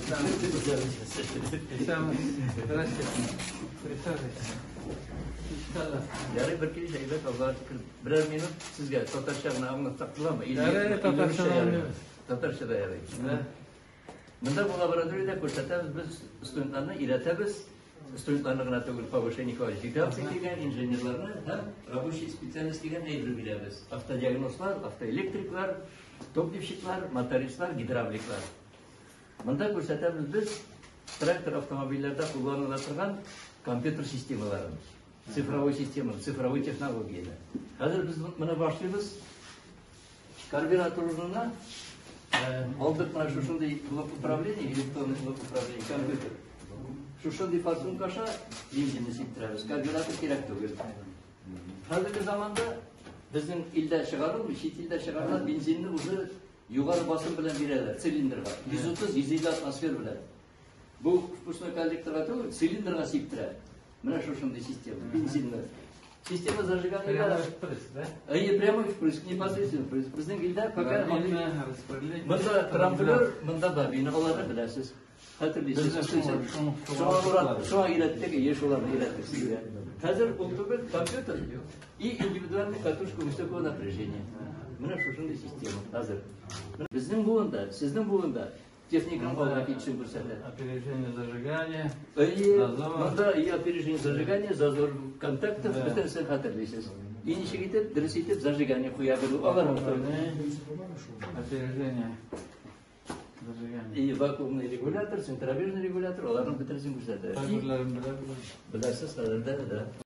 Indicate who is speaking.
Speaker 1: Исәнмесез. Здрасте. Присаживайтесь.
Speaker 2: Ярый, бер килеш әйбәт, Аллага шөкер. Берәр минут сезгә татарча гына аңлатсак буламы?
Speaker 1: Ярый, татарча да аңлыйбыз.
Speaker 2: Татарча да ярый.
Speaker 1: Да.
Speaker 2: Монда бу лабораториядә күрсәтәбез без студентларны, өйрәтәбез. Студентларны гына түгел, повышение квалификации дигән инженерларны һәм рабочий специальность дигән әйбер бирәбез. Автодиагностлар, автоэлектриклар, топливщиклар, мотористлар, гидравликлар. Монда күрсәтәбез без трактор автомобильләрдә кулланыла торган компьютер системаларын, цифровой система, цифровой технологияне. Хәзер без моны башлыйбыз. Карбюратор урынына алдык менә шушындый блок управления, электронный блок управления, компьютер. Шушындый форсунка аша бензинны сиптерәбез. Карбюратор кирәк түгел. Хәзерге заманда безнең илдә чыгарылмый, чит илдә чыгарыла бензинны уже югары басым белән бирәләр цилиндрга. 130-150 атмосфер белән. Бу впускной коллекторга түгел, цилиндрга сиптерә. Менә шушындый система, бензинны. Система зажигания.
Speaker 1: Прямой впрыск, да?
Speaker 2: Әйе, прямой впрыск, непосредственно впрыск. Безнең илдә пока
Speaker 1: Бобина, распределение.
Speaker 2: Монда трамблер, монда бобина, аларны беләсез. Хәтерлисез. Шуңа күрә, шуңа өйрәттек, әйе, шуларны өйрәттек сезгә. Хәзер ул түгел, компьютер и индивидуальный катушка высокого напряжения. Менә шушындый система хәзер. Безнең буында, сезнең буында техниканың алга китешен күрсәтә.
Speaker 1: Опережение зажигания.
Speaker 2: Әйе,
Speaker 1: Зазор.
Speaker 2: монда и опережение зажигания, зазор контактов,
Speaker 1: Да.
Speaker 2: бөтенесен хәтерлисез. И ничек итеп, дөрес итеп зажигание куя белү, алар
Speaker 1: Опережение зажигания.
Speaker 2: И вакуумный регулятор, центробежный регулятор, аларның бөтенесен күрсәтә.
Speaker 1: Кайберләрен беләбез.
Speaker 2: Беләсез, хәзер дә, да.